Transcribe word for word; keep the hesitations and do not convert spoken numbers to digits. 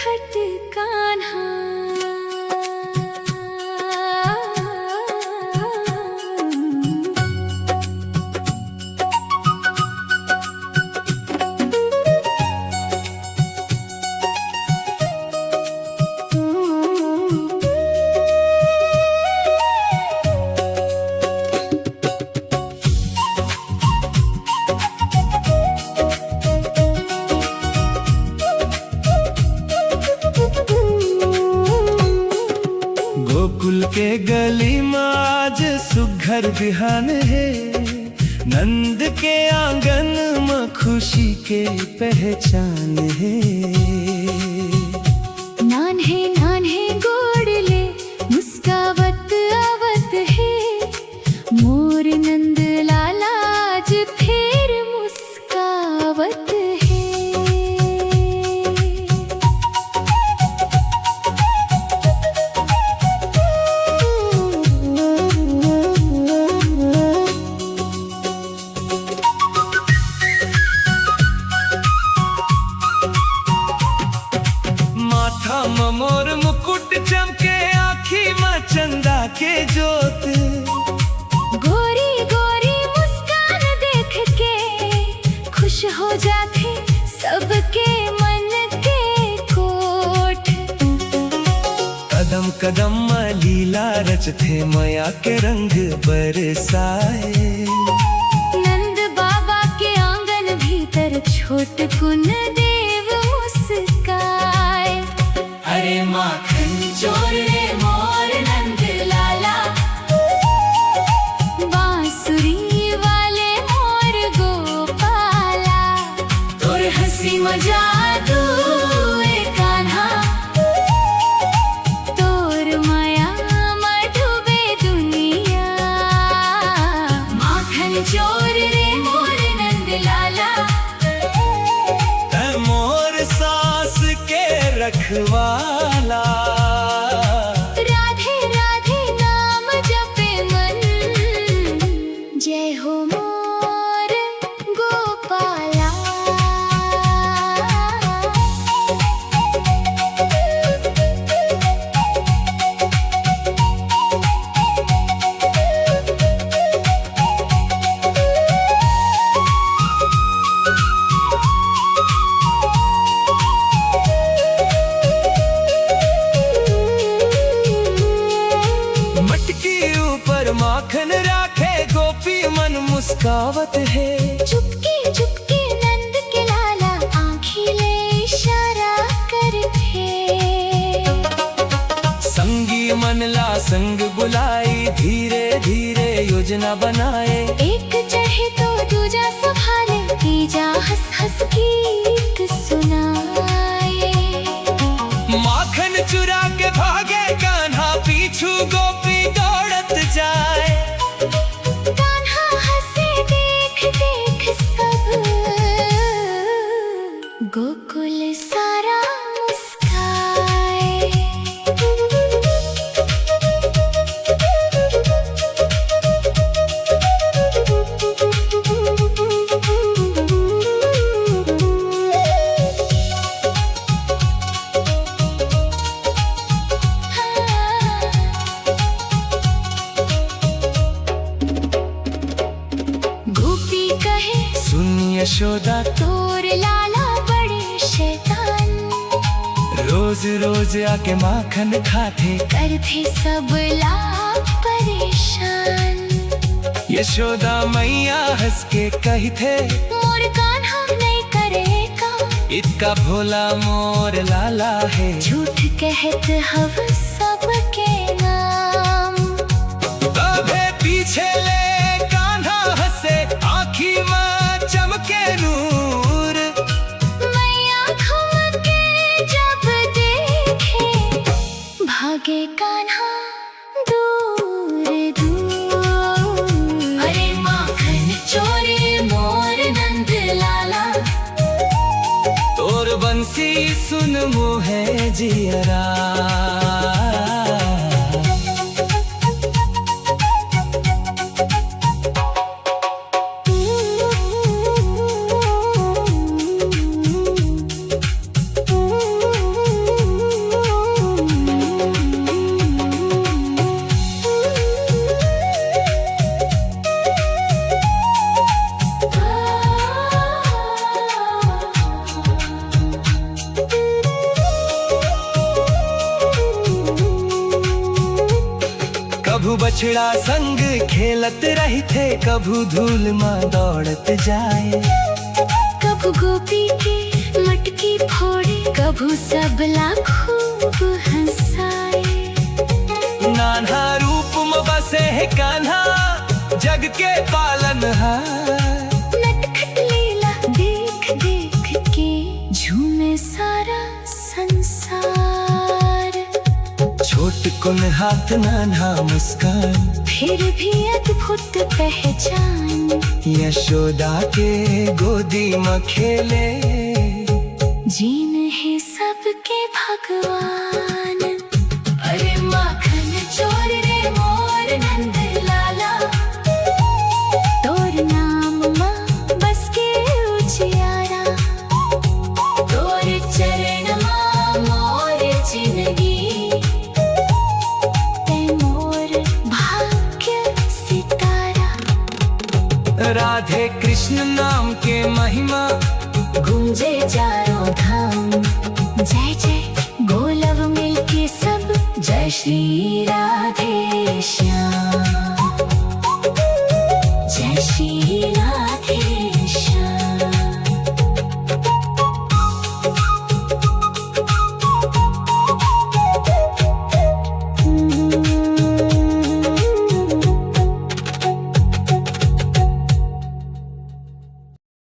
हट कान्हा। गोकुल के गली म आज सुघर बिहान हे, नंद के आंगन म खुशी के पहचान हे। नान्हे नान्हे गोड़ ले मुस्कावत आवत हे, मोर नंद लाला आज फेर मुस्कावत हे। माथा म मोर मुकुट चमके, आँखी म चंदा के जोत। गोरी गोरी मुस्कान देख के खुश हो जाथे सबके मन के कोठ। कदम कदम म लीला रचथे, मया के रंग बरसाए। नंद बाबा के आंगन भीतर छोटकुन देव मुस्काए। अरे माखन चोर रे मोर नंद लाला, बांसुरी वाले मोर गोपाला, तोर हंसी म जादू ए कान्हा, तोर मया म डूबे दुनिया। माखन चोर रे मोर नंद लाला, तै मोर सास के रखवाला। राधे राधे नाम जपे मन, जय हो मोर गोपाला। मटकी ऊपर माखन राखे, गोपी मन मुस्कावत हे। चुपके चुपके नंद के लाला आँखी ले इशारा करथे। संगी मन ला संग बुलाई, धीरे धीरे योजना बनाए। एक चढ़े तो दूजा संभाले, तीजा हंस हंस गीत सुनाए। माखन चुरा के भागे कान्हा, पीछू गोपी दौड़त जाए। कान्हा हंसे देख देख सब, गोकुल सारा मुस्काए। गोपी कहे, सुन यशोदा, तोर लाला बड़े शैतान। रोज रोज आके माखन खाथे, करथे सब ला परेशान। यशोदा मैया हंस के कहिथे, मोर कान्हा नइ करे काम, इतका भोला मोर लाला हे। झूठ कहत हव सबके नाम। तभे पीछे ले कान्हा हंसे, आँखी म चमके नूर। मैया घूम के जब देखे, भागे कान्हा दूर दूर। अरे माखन चोरे मोर नंद लाला, तोर बंसी सुन मोहे जियरा। छड़ा संग खेलत रहिथे, कभू धूल म दौड़त जाए। कभू गोपी के मटकी फोड़े, कभू सबला खूब हंसाए। नान्हा रूप म बसे हे कान्हा, जग के पालनहार। नटखट लीला देख देख के झूमे सारा संसार। छोट कुन हाथ नान्हा मुस्कान, फिर भी अद्भुत पहचान। यशोदा के गोदी म खेले, जीन हे सबके भगवान। अरे माखन चोर रे मोर नंद लाला, तोर नाम म बस के उजियारा। तोर चरण म मोर जिंदगी, तै मोर भाग्य सितारा। राधे कृष्ण नाम के महिमा, गूंजे चारों धाम। जय जय बोलब मिलके सब, जय श्री राधे श्याम।